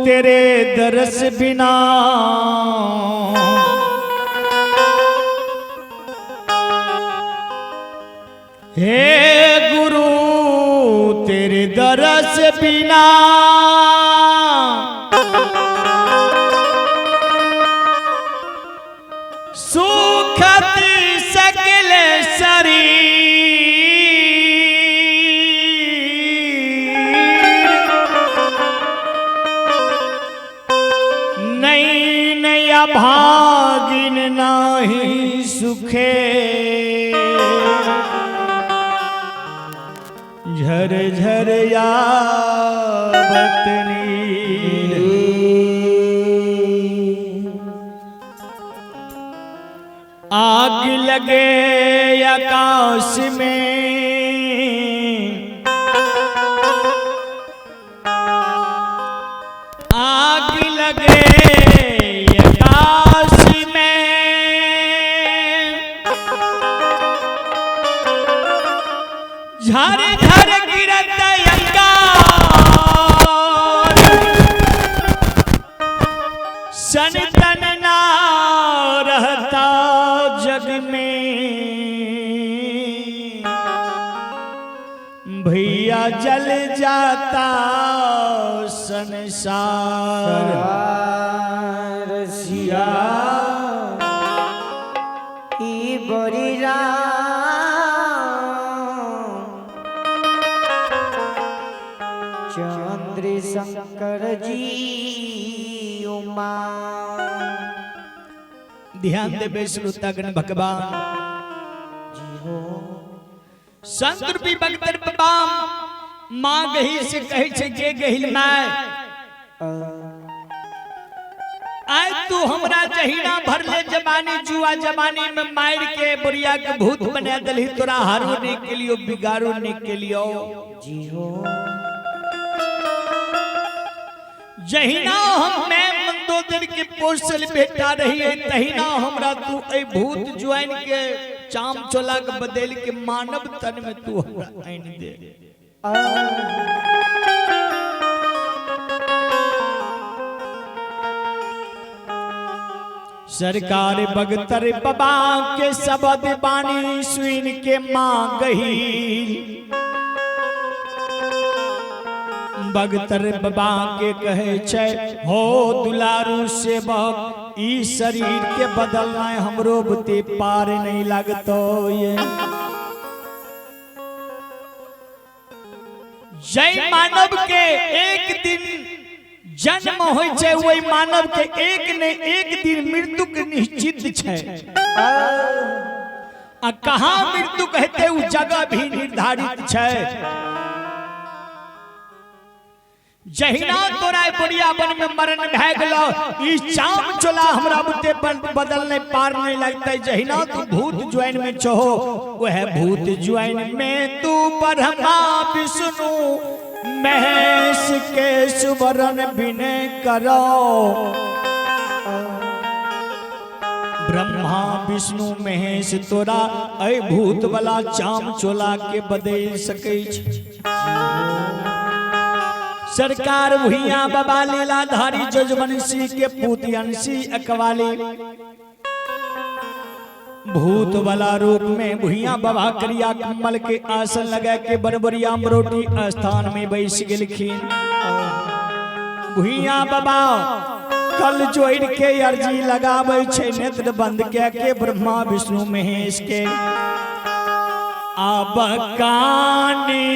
तेरे दरस बिना। हे गुरु तेरे दरस बिना। सुखत सकल शरीर। नई नया भागिन नाही सुखे। झर झर यावत नीर। आग लगे आकाश में। आग लगे आकाश में। झर झर गिरत अंगार। सन तन ना रहता जग में। भैया जल जाता संसार। रसिया ई बड़ी राम चंद्र शंकर जी उमा। ध्यान देवे श्रोतागण भगवान जी हो। संत रूपी बगतर बाबा माँ गही से कहे छे के गहिल my आय तू हमरा जहिना भरले जवानी जुआ जवानी में मार के बुढ़िया के भूत बना दलही तोरा हारो नहीं के लियो बिगाड़ो नहीं के लियो। जी हो। जहिना हम मैं मंदोदर के पोसल बेटा रही है तहिना हमरा तू ए भूत ज्वाइन के चाम चोला के बदल के मानव तन में तू हमरा आइन दे। सरकार बगतर बाबा के शब्द बानी सुन के मां गही। बगतर बाबा के कहे छे हो दुलारू सेवक ई शरीर के बदलना हमरो बुते पार नहीं लगतो। ये जय मानव के एक दिन जन्म होय छे वही मानव के एक ने एक दिन मृत्यु के निश्चित छे। आ कहाँ मृत्यु कहते उ जगह भी निर्धारित छे। जहिना तोरा बुढ़िया वन में मरण भए गेलो ई चाम चोला हमरा बुते बदल नहीं पार नहीं लगते। जहिना तू भूत ज्वाइन में छहो वह भूत ज्वाइन में तू ब्रह्मा विष्णु महेश के सुवरण विनय करो। ब्रह्मा विष्णु महेश तोरा ऐ भूत वाला चाम चोला के बदल सकै छै। सरकार भुइया बाबा लीलाधारी जजवंशी के पूत अंशी अकवाली भूत वाला रूप में भुइया बाबा करिया कम्बल के आसन लगा के बरबरिया मरोटी स्थान में बैस गेलखिन। भुइया बाबा कल जोड़ के अर्जी लगाबै छे नेत्र बंद के ब्रह्मा विष्णु महेश के। अब कानी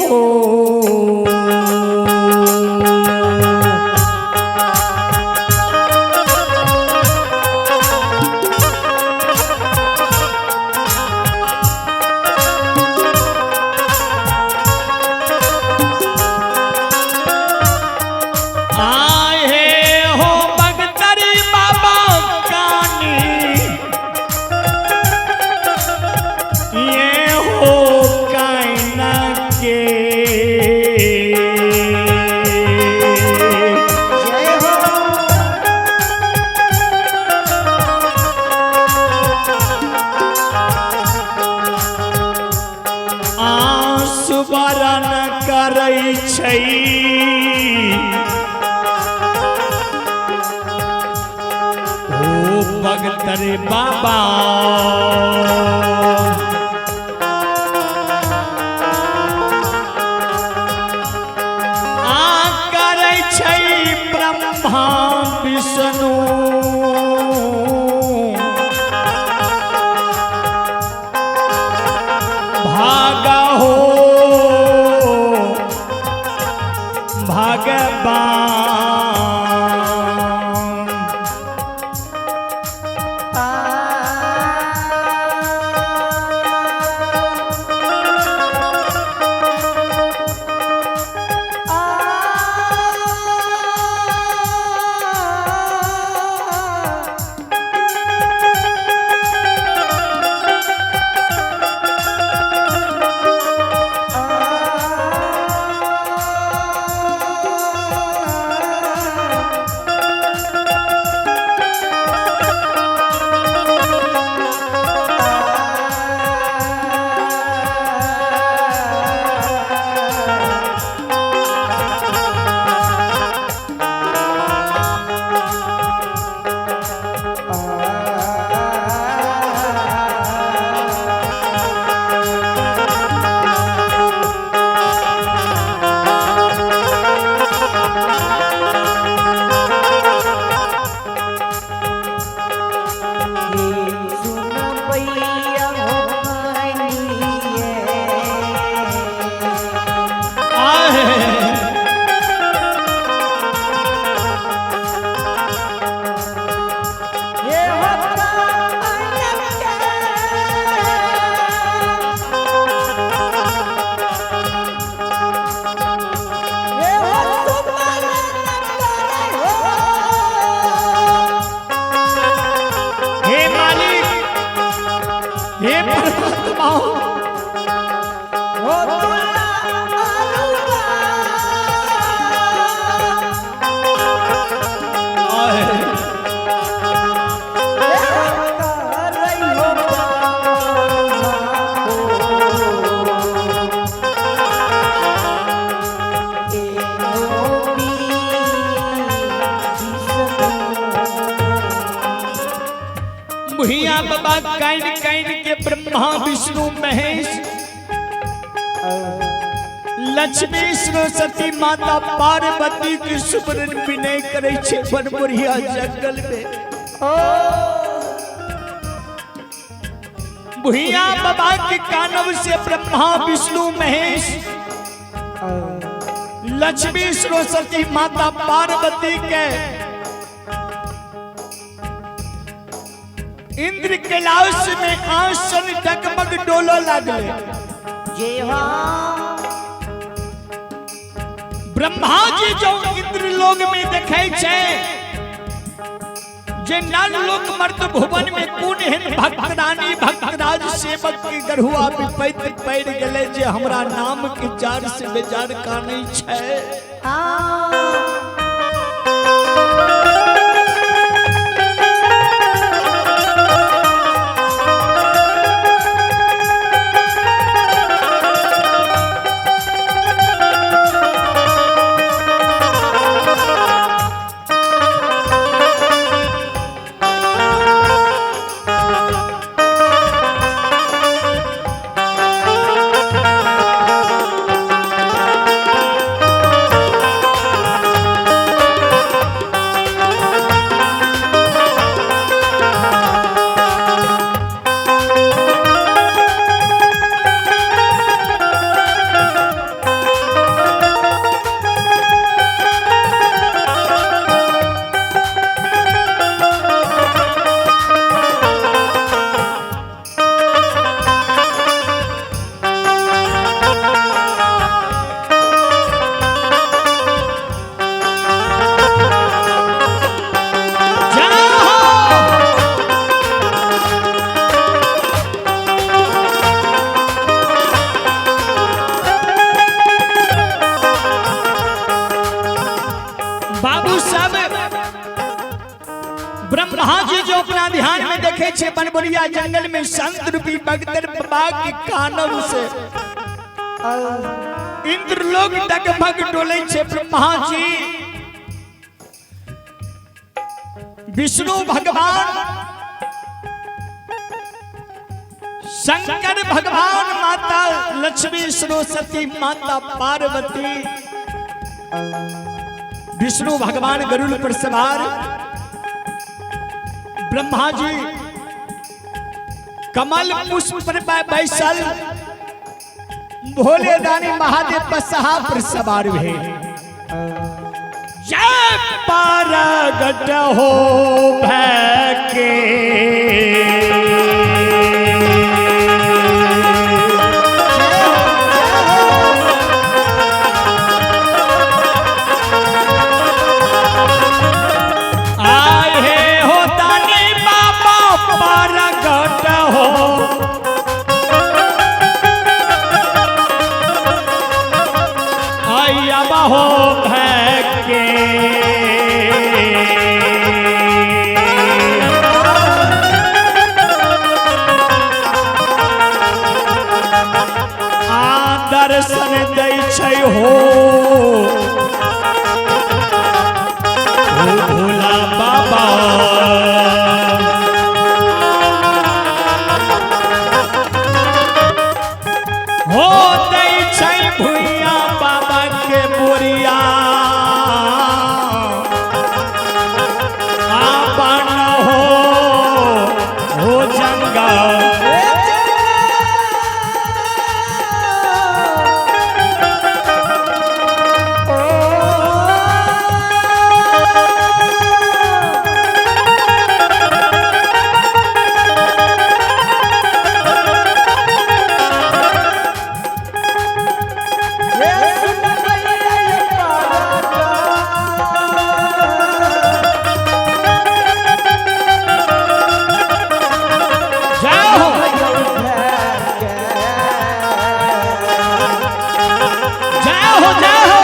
हो आए हो बगतर बाबा कानी ये हो कायना के। भगत रे बाबा। आ करै छै ब्रह्मा विष्णु भागा हो भगवान। आहे। हे मालिक, हे परमात्मा, आहे। भुइया बाबा काइन काइन के ब्रह्मा विष्णु महेश लक्ष्मी सरस्वती माता पार्वती के सुमरन विनय करे छे बनबुढ़िया जंगल में। भुइया बाबा के कानव से ब्रह्मा विष्णु महेश लक्ष्मी सरस्वती माता पार्वती के इंद्र कैलाश में आसन डगमग डोलो लागले। ब्रह्मा जी जो इंद्र लोक में देखे छे जे नर लोक मर्द भुवन में कोन एहन भक्त रानी भक्तराज सेवक के गढ़ुआ विपैत पड़ गेले जे हमरा नाम के जार से बेजार कानै छे। जय हो। बाबू सब ब्रह्मा जी जो अपना ध्यान में देखे छे बनबुरिया जंगल में संत रूपी बगदर बाबा के कानव से इंद्र लोग डगमग डोले छे। ब्रह्मा जी विष्णु भगवान शंकर भगवान, माता लक्ष्मी सरस्वती, माता पार्वती, विष्णु भगवान गरुड़ पर सवार, ब्रह्मा जी कमल पुष्प पर बैसल, भोले दानी महादेव बसहा पर सवार भेल। जय पारगट हो भके आए हे हो दानी बाबा पारगट हो। आया हो भके आ दर्शन दै छै हो हो भोला बाबा। हो दै छै भुइया बाबा के बोरिया आपन हो हो जंगल। जय हो। जय हो, जय हो।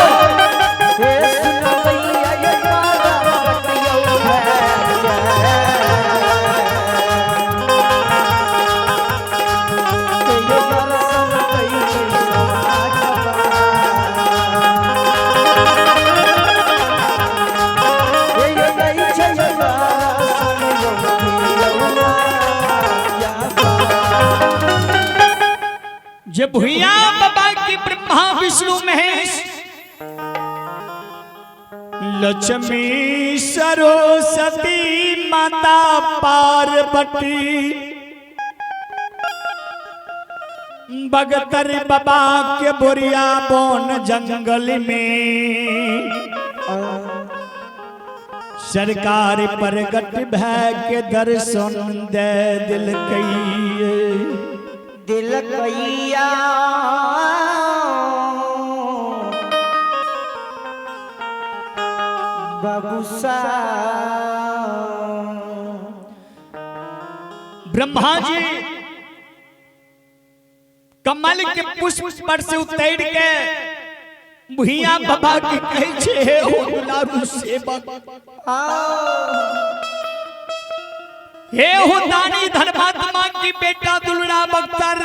जे भुइया बाबा की ब्रह्मा विष्णु महेश लक्ष्मी सरस्वती माता पार्वती बगतर बाबा के बोरिया बोन जंगल में सरकार प्रगट भय के दर्शन दे दिल कई दिल कैया बाबूसा। ब्रह्मा जी कमल के पुष्प पर से उतर के भुइया बाबा के कहे छे हे हो दुलारू सेवक, हे हो दानी धर्मात्मा की बेटा दुलरा बख्तर,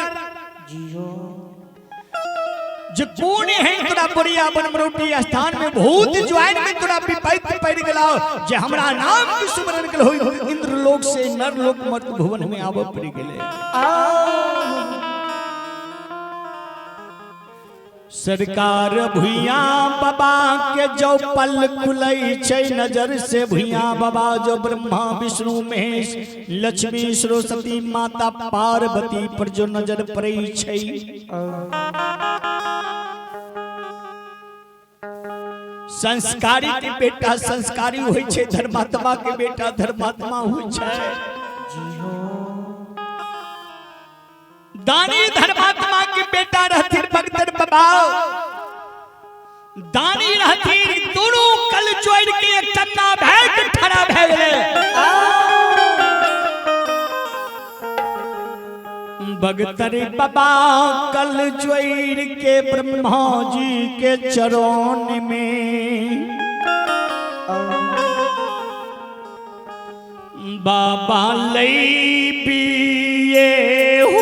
जे कोन है तोरा बोरिया बन मरोटी स्थान में भूत ज्वाइन में तोरा विपरीत पड़ गेला, जे हमरा नाम के सुमरन के होई इंद्र लोक से नर लोक मत भुवन में आब पड़ गेले। सरकार भुइया बाबा के जो पल खुलै छै नजर से भुइया बाबा जो ब्रह्मा विष्णु महेश लक्ष्मी सरस्वती माता पार्वती पर जो नजर पड़ै छै, संस्कारी के बेटा संस्कारी होइ छै, धर्मात्मा के बेटा धर्मात्मा होइ छै। दानी धर्मात्मा के बेटा रहथिन भगतर बाबा, दानी रहथिन, दोनों कल जोड़ के एक चन्ना भय के ठड़ा भय गेले। भगतर बाबा कल जोड़ के ब्रह्मा जी के चरण में बाबा लई पिए हो।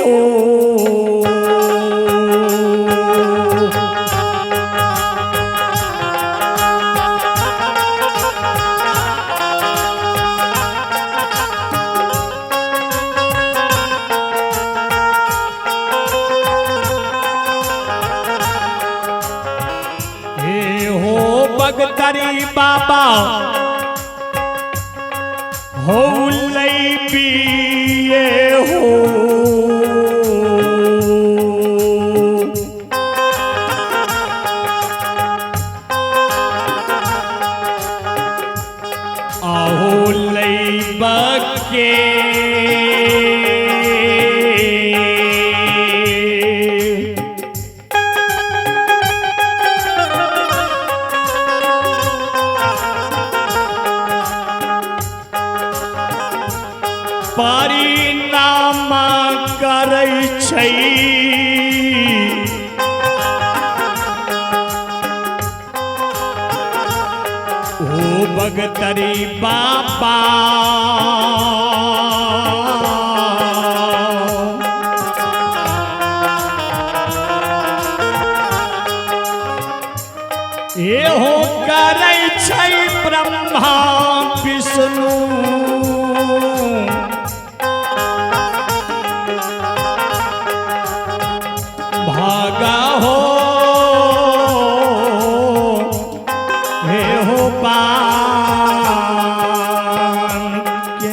बगतरी बाबा हो लई पिए हो। आहो लई बके परिणाम करै छै। ओ बगतरी बाबा ए हो करै छै ब्रह्मा विष्णु भागा हो हे हो पान के।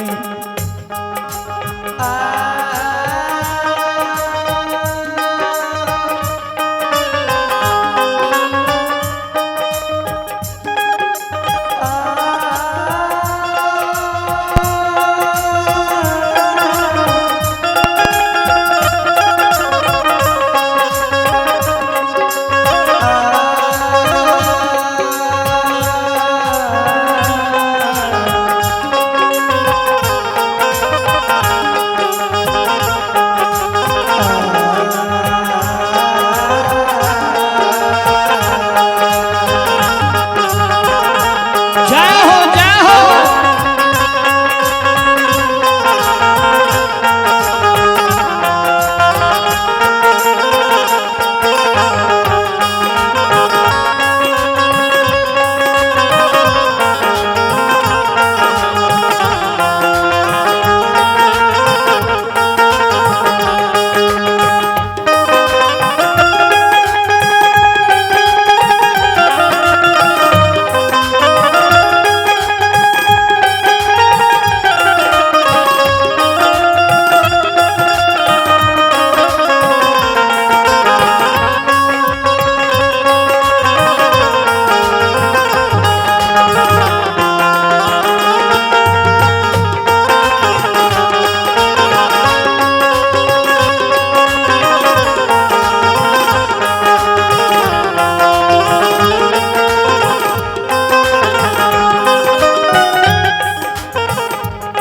जय हो जय हो।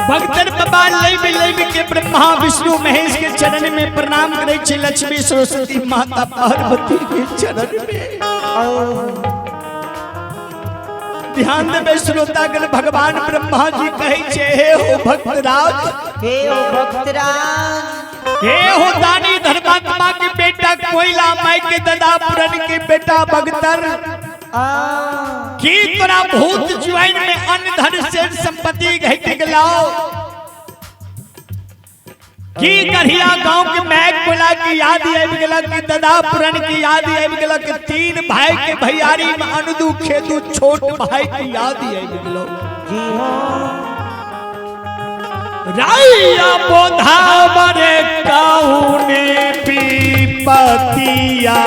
भक्तन बाबा लैब लैब के ब्रह्मा विष्णु महेश के चरण में प्रणाम करे छे लक्ष्मी सरस्वती माता पार्वती के चरण में। ध्यान देवे श्रोतागण, भगवान ब्रह्मा जी कहे छे हे हो भक्तराज, हे हो भक्तराज, हे हो दानी धर्मात्मा के बेटा कोयला माई के ददा पुरन के बेटा भक्तर, की तोरा भूत ज्वाइन में अन्न धन से संपत्ति घट गलाओ, की करिया गांव के मैक कोला की याद आबि गेला, की ददा पुरन की याद आबि गेला, कि तीन भाई के भैयारी में अनुदू खेदू छोट भाई की याद आबि गेलो। जी हाँ। राइया बोधा मरे काउने पीपतिया,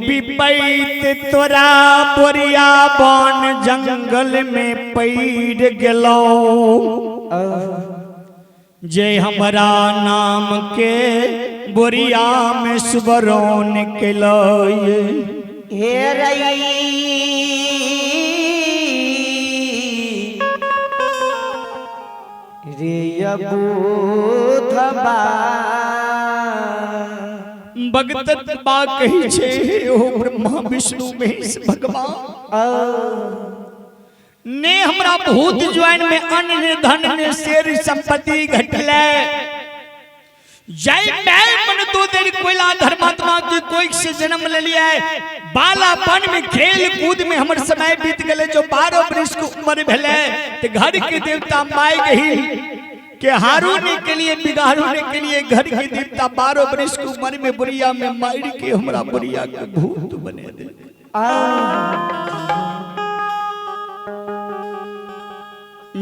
विपैत तोरा बोरिया बन जंगल में पैर गेलौ, जे हमरा नाम के बोरिया में सुबरौन केलौ। हे रई रे बुधबा। भगत बा कही छे ओ ब्रह्मा विष्णु महेश भगवान, ने हमरा भूत ज्वाइन में अन्न ने धन ने शेर संपत्ति घटले। जय मैं मन दो देर कोयला धर्मात्मा के कोई से जन्म ले लिया है, बालापन में खेल कूद में हमर समय बीत गए। जो 12 वर्ष के उम्र भेले ते घर के देवता माय गही के हारूने के लिए बिगाड़ने के लिए घर के देवता 12 वर्ष के उम्र में बुढ़िया में मार के हमरा बुढ़िया के भूत बने दे।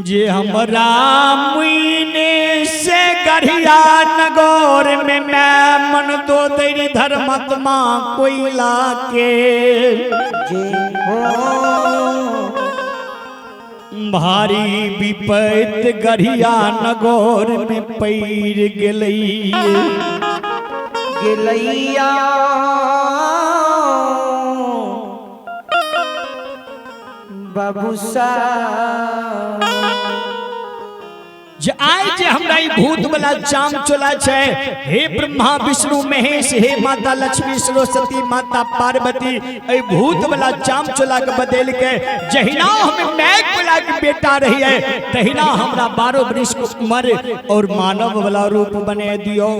जे हमरा मुइने से गढ़िया नगौर में मैं मन दो तेरी धर्मात्मा कोयला के जे हो भारी विपैत गढ़िया नगौर में पैर गेलई गेलैया। बाबूसा जे आइ जे हमरा ई भूत वाला चाम चोला छै, हे ब्रह्मा विष्णु महेश, हे माता लक्ष्मी सरस्वती माता पार्वती, ए भूत वाला चाम चोला के बदल के जहिना हम मैं कोला के बेटा रही है तहिना हमरा 12 वर्ष के उम्र और मानव वाला रूप बने दियो।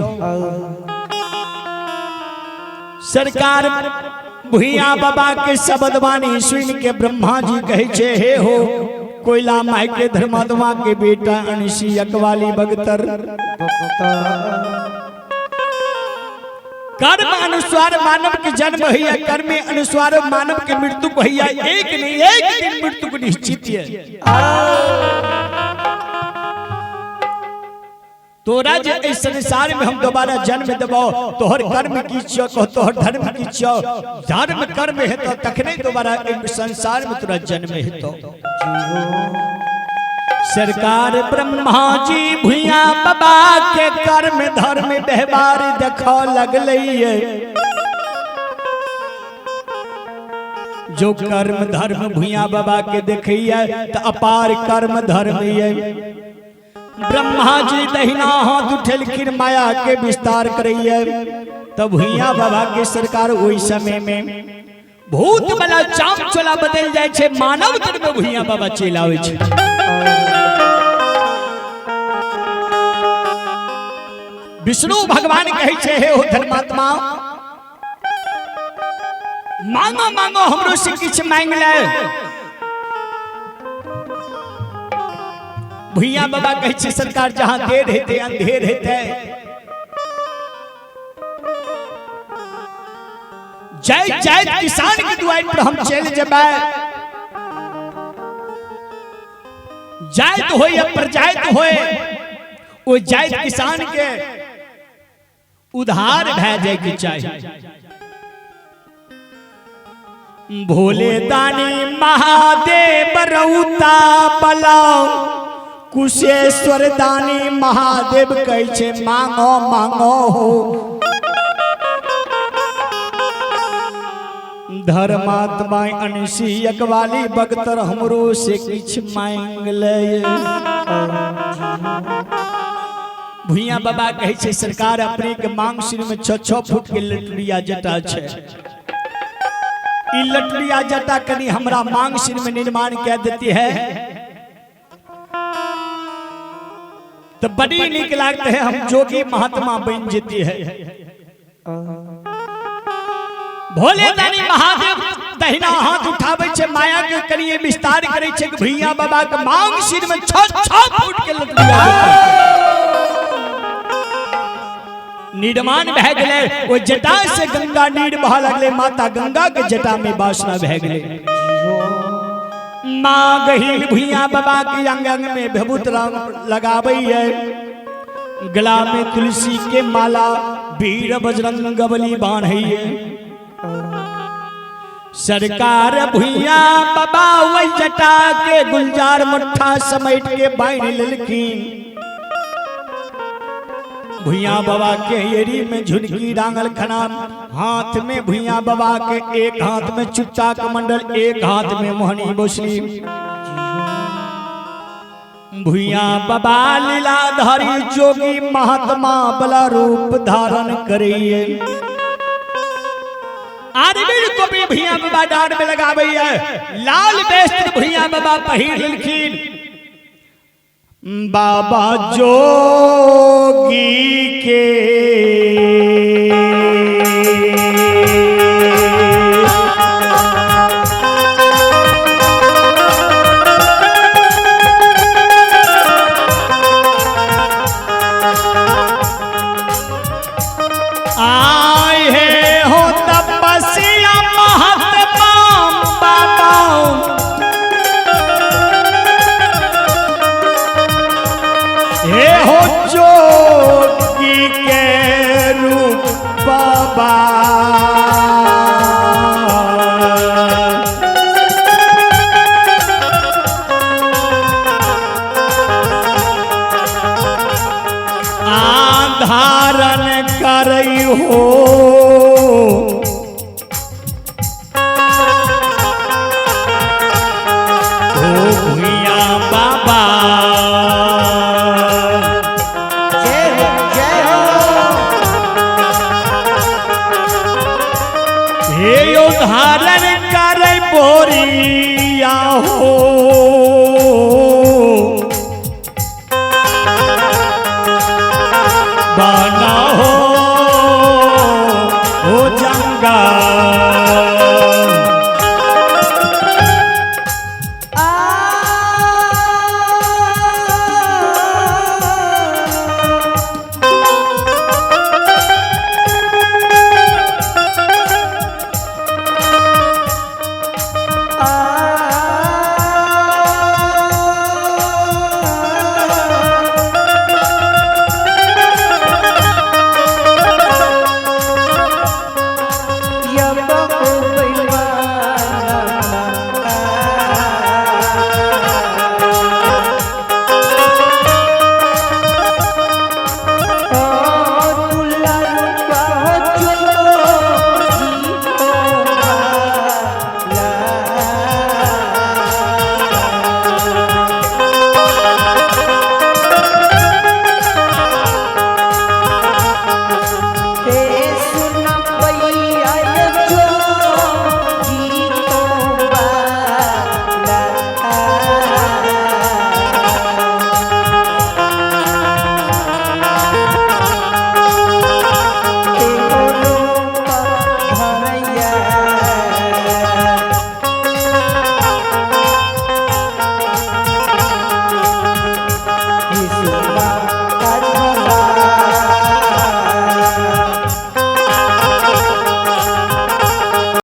सरकार भुइया बाबा के शब्द वाणी सुन के ब्रह्मा जी कहे छे हे हो कोयला माई के धर्मात्मा के बेटा अनसी अकवाली बगतर, कर्म अनुसार मानव के जन्म है, कर्म अनुसार मानव के मृत्यु है, एक नहीं एक दिन मृत्यु को निश्चित है। तोरा जे इस संसार में हम दोबारा जन्म देबो तोहर कर्म की छियो, तोहर धर्म की छियो, धर्म कर्म है तो तखने दोबारा इस संसार में तोरा जन्म हेतो। सरकार ब्रह्मा जी भुइया बाबा के कर्म धर्म व्यवहार देख लगलै, जो कर्म धर्म भुइया बाबा के देखैया तो अपार कर्म धर्म है। ब्रह्मा जी दहिना हाथ उठेलखिन माया के विस्तार करैया, तब भुइया बाबा के सरकार ओहि समय में भूत वाला चाम चोला बदल जाय छै, मानव तन में भुइया बाबा चलि आबै छै। विष्णु भगवान कहै छै हे हो धर्मात्मा, मांगो मांगो हमरो से किछु मांग ले। भुइया बाबा कहै छै सरकार जहां देर हेतै अंधेर हेतै, जय जय किसान के दुआर पर हम चलि जेबै, जाइत होय या प्रजाइत होय, ओ जाइत किसान के उधार भए जाय के चाही। भोले दानी महादेव रौता बलाओ, कुशेश्वर दानी महादेव कहै छै मांगो मांगो हो। धर्मात्मा अनसी अकवाली बगतर हमरो से किछु मांग ले। भुइया बाबा कहै छै सरकार अपने के मांग सिर में 6-6 फुट के लटुरिया जटा छै, ई लटुरिया जटा कनी हमरा मांग सिर में निर्माण कह देती है तो बड़ी निक लगते है, हम जोगी महात्मा बन जेती है। भोले दानी महादेव दहिना हाथ उठाबै छै माया के कनिए विस्तार करै छै कि भुइया बाबा के मांग सिर में 6-6 फुट के लटुरिया निर्माण भए गेलै। ओ जटा से गंगा नीर बह लगलै, माता गंगा के जटा में वासना भए गेलै। माँ गहिल भुइया बाबा के अंग अंग में भभूत रंग लगाबै है, गला में तुलसी के माला वीर बजरंग बली बान्है है। सरकार भुइया बाबा वही जटा के गुलजार मुट्ठा समेट के बांध लेलखिन। भुइया बाबा के एरी में झुनकी रांगल खना, हाथ में भुइया बाबा के एक हाथ में चुच्चा कमंडल, एक हाथ में मोहनी बोसली। भुइया बाबा लीलाधारी जोगी महात्मा बला रूप धारण करिए। आदमी को भी भुइया बाबा डांड में लगावे है, लाल वस्त्र भुइया बाबा पहिर लेलखिन। बाबा जोगी के आए हे हो तपस्या महात्मा बाबा, हे हो जोगी के रूप बाबा। धारण करई हो भुइया बाबा। जय हो जय हो। हे यो धारण कर बोरिया हो।